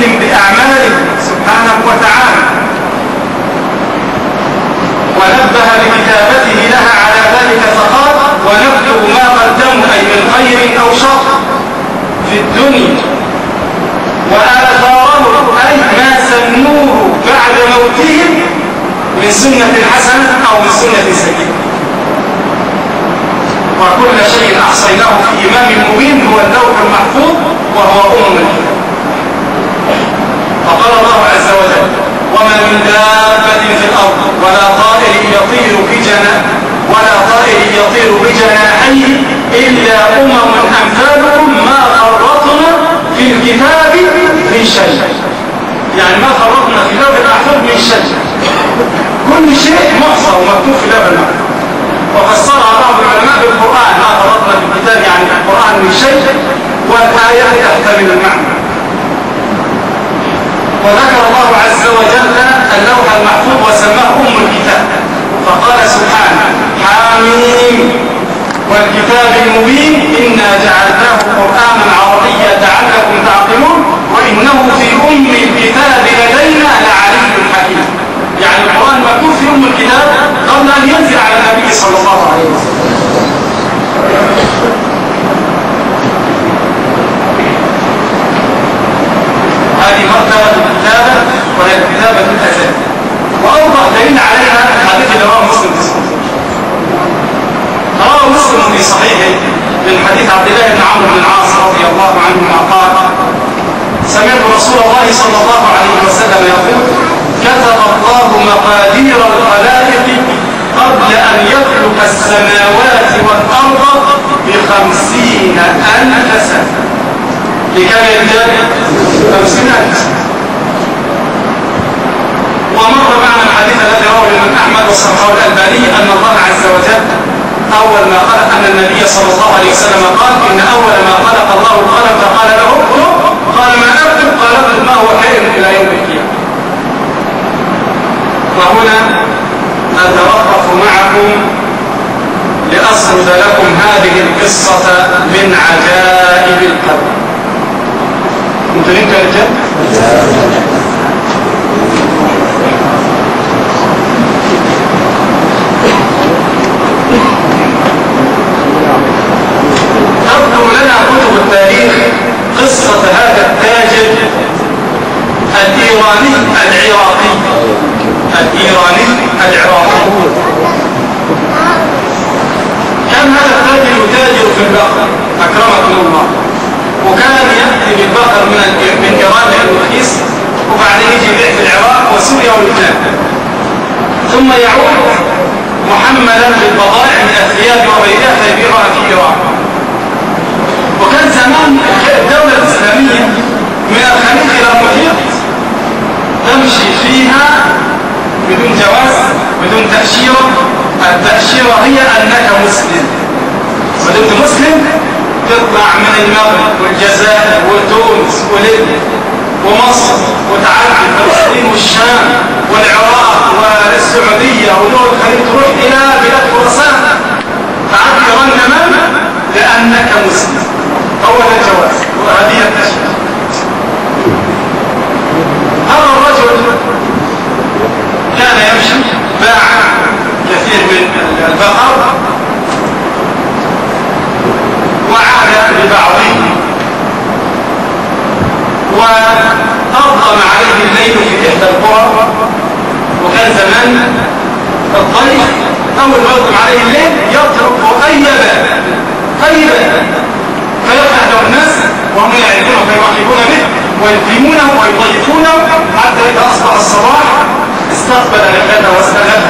عليهم بأعمالهم سبحانه وتعالى، ونبه بكتابته لها على ذلك فقال: ونكتب ما قدموا أي من خير أو شر في الدنيا وآثارهم أي ما سنوه بعد موتهم من سنة حسنة أو من سنة سيئة، وكل شيء أحصيناه في إمام مبين هو اللوح المحفوظ وهو الكتاب. فقال الله عز وجل: وما من دابة في الأرض ولا طائر يطير بجناحيه إلا أمثالكم ما فرطنا في الكتاب من شيء. يعني ما فرطنا في لوح المحفوظ من شيء، كل شيء محصى ومكتوب في لوح المحفوظ. وفسرها بعض العلماء بالقرآن: ما فرطنا في الكتاب يعني في القرآن من شيء، والآية تحتمل المعنى. وذكر الله عز وجل اللوح المحفوظ وسماه الكتاب، فقال سبحانه: حاميم والكتاب المبين إنا جعلناه قرآنا عربيا لعلكم تعقلون وإنه في الكتاب لدينا لعلي حكيم. يعني القرآن مكتوب في الكتاب قبل أن ينزل على النبي صلى الله عليه وسلم. هذه مرتبة الكتابة وهي الكتابة الأساسية، وأوضح دليل عليها الحديث اللي رواه مسلم في صحيحه. رواه مسلم في صحيحه من حديث عبد الله بن عمرو بن العاص رضي الله عنهما قال: سمعت رسول الله صلى الله عليه وسلم يقول: كتب الله مقادير الخلائق قبل أن يخلق السماوات والأرض ب50,000 سنة. لكم يجب 50,000 سنة. ومر معنا الحديث الذي رواه الإمام أحمد وصححه الألباني أن الله عز وجل أول ما خلق، أن النبي صلى الله عليه وسلم قال: إن أول ما خلق الله القلم فقال له اكتب، قال: ما أكتب؟ قال: اكتب ما هو حين إلى يوم القيامة. وهنا أتوقف معكم لأسرد لكم هذه القصة من عجائب القدر. انتوا ليه كده؟ تذكر لنا كتب التاريخ قصة هذا التاجر الإيراني العراقي. كان هذا التاجر يتاجر في البقر أكرمكم الله، وكان يأتي بالبقر من إيران لأنه رخيص، وبعدين يجي يبيع في العراق وسوريا ولبنان، ثم يعود محملا بالبضائع من الثياب وغيرها فيبيعها في إيران. وكان زمان الدولة الإسلامية من الخليج إلى المحيط تمشي فيها بدون جواز بدون تأشيرة. التأشيرة هي أنك مسلم، ودمت مسلم تطلع من المغرب والجزائر وتونس وليبيا ومصر وتعدي فلسطين والشام والعراق والسعودية ودول الخليج تروح إلى بلاد خراسان، تعدي إيران تماما لأنك مسلم. أول الجواز وهذه التأشيرة. هذا الرجل كان يمشي، باع كثير من البقر وعاد ببعضه، وأظلم عليه الليل في إحدى القرى. وكان زمان الضيف أول ما يظلم عليه الليل يطرق أي باب فيفتح له الناس وهم يعرفونه فيرحبون به ويكرمونه ويضيفونه حتى إذا أصبح الصباح استقبل الغد واستغل.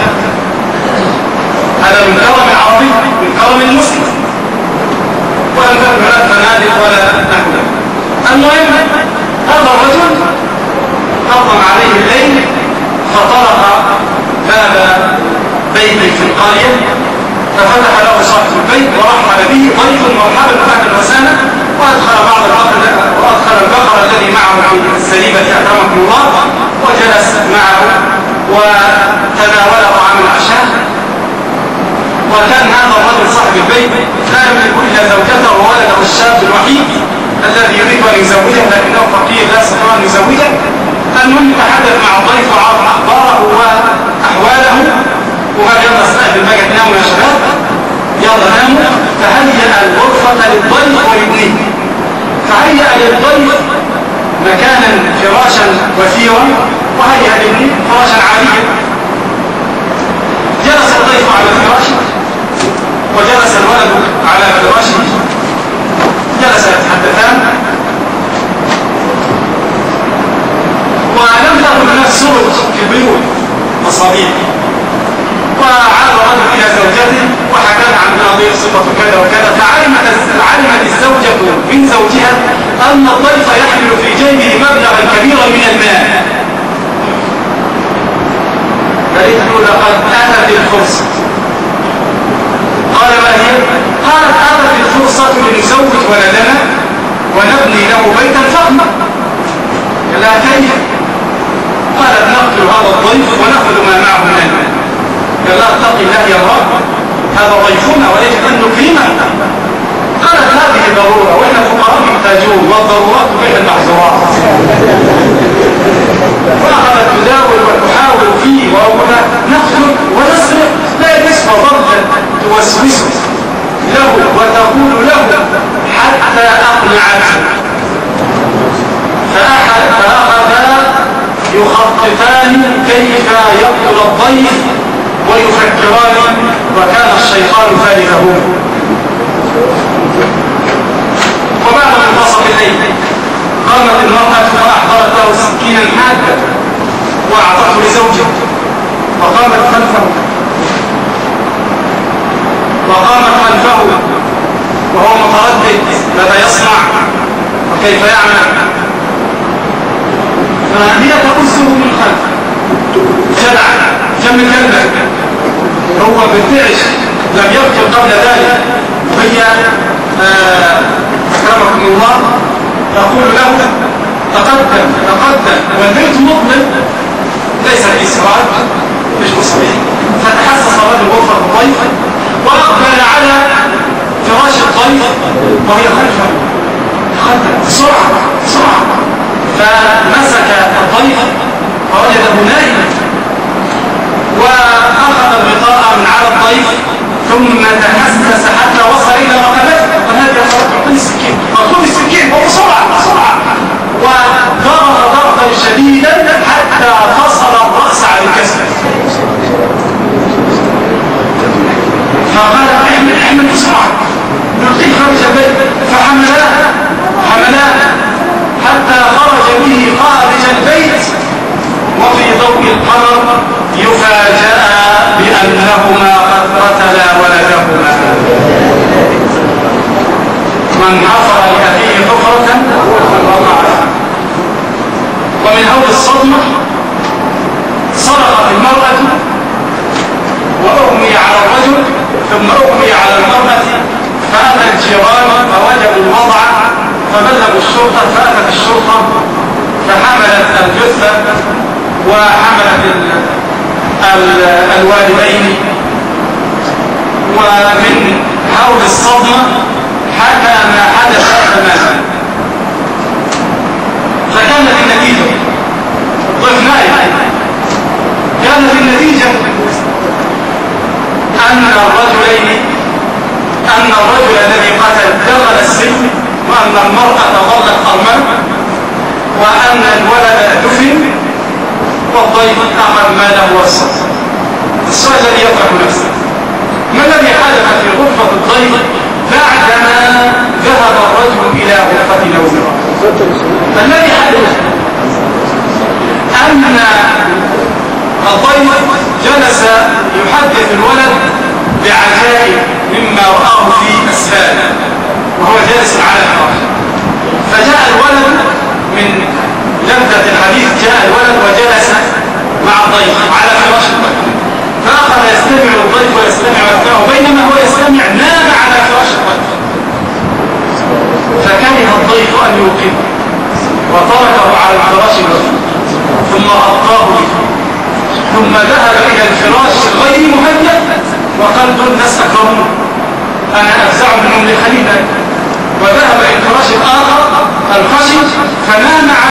هذا من كرم العربي، من كرم المسلم، ولم تكن هناك فنادق ولا نحو. المهم هذا الرجل أظلم عليه الليل فطرق باب بيت في القرية، ففتح له صاحب البيت ورحب به ضيف مرحبا أهلا وسهلا، وأدخل البقر الذي معه في السليبة أكرمكم الله، وجلس معه وتناول طعام العشاء. وكان هذا الرجل صاحب البيت لا يملك إلا زوجته وولده الشاب الوحيد الذي يريد أن يزوجه لكنه فقير لا يستطيع أن يزوجه، المهم تحدث مع الضيف وعرض اخباره واحواله، وقال يلا استقبل بقى تناموا يا شباب، يلا ناموا. فهيأ الغرفة للضيف وابنه، فهيأ للضيف مكانا فراشا وفيرا، وهيأ لابنه فراشا عاليا. جلس الضيف على فراشه وجلس الولد على فراشه، جلس يتحدثان، ولم تكن هناك سرج في البيوت مصابيح. وعاد الرجل الى زوجته وحكى عن نظير صفه كذا وكذا، فعلمت الزوجه من زوجها ان الضيف يحمل في جيبه مبلغا كبيرا من المال. قالت له لقد اتت الفرصه. قال ما هي؟ قالت اتت الفرصه لنزوج ولدنا ونبني له بيتا فخما. قال لها كيف؟ قالت نقتل هذا الضيف وناخذ ما معه من المال. قال لا اتق الله يا رب، هذا ضيفنا ويجب ان نكرمه. قالت هذه ضروره واحنا فقراء محتاجون، والضرورات تبيح المحظورات. واخذت تداول وتحاول فيه وربما نقتل ونسرق، لا يسمى ضربا توسوس له وتقول له حتى اقنعته. فاخذا يخططان كيف يقتل الضيف ويفكران، وكان الشيطان ثالثهما. وبعد منتصف الليل قامت المرأة فأحضرت له سكينا حادة وأعطته لزوجه، وقامت خلفه وهو متردد ماذا يصنع وكيف يعمل. فهي تقصه من خلف جدع جم كلبك، هو بالفعل لم يقتل قبل ذلك، وهي أكرمكم الله تقول له تقدم والبيت مظلم ليس فيه سراج مش مصابيح. فتحسس رجل غرفة الضيف وأقبل على فراش الضيف وهي خلفه، تقدم بسرعة فمسك الضيف فوجده نائما، وأخذ الغطاء من على الضيف ثم تحسس حتى وصل إلى رقبته. فهذا يعطيني السكين، مطلوب السكين وبسرعة وضرب ضربا شديدا حتى فصل الرأس عن الجسد. فقال اعمل بسرعة نلقيه خارج البيت، فحملاه حتى خرج به خارج البيت، وفي ضوء القمر يفاجأ بأنهما قد قتلا ولدهما. من حفر لأخيه حفرة وقعها. ومن هول الصدمة صرخت المرأة وأغمي على الرجل ثم أغمي على المرأة، فأتى الجيران فوجدوا الوضع فبلغوا الشرطة، فأتت الشرطة فحملت الجثة وحملت الوالدين. ومن حول الصدمة حتى ما حدث تماما. فكانت النتيجة ضفناي، كانت النتيجة أن الرجل الذي قتل دخل السجن، وأن المرأة ظلت أرملة، وأن الولد دفن، والضيف أخذ ماله والصدق. السؤال الذي يطرح نفسه، ما الذي حدث في غرفة الضيف بعدما ذهب الرجل إلى غرفة نومه؟ الذي حدث أن الضيف جلس يحدث الولد بعجائب مما رآه في أسفل وهو جالس على الفراش. فجاء الولد من لذة الحديث، جاء الولد وجلس مع الضيف على فراش الضيف، فأخذ يستمع الضيف ويستمع أثناءه، بينما هو يستمع نام على فراش الضيف. فكره الضيف أن يوقظه وتركه على الفراش ثم غطاه به، ثم ذهب إلى الفراش غير مهيأ وقال دول الناس أكرمون، أنا أفزع منهم لخليفة، وذهب إلى الفراش الآخر الخشب فنام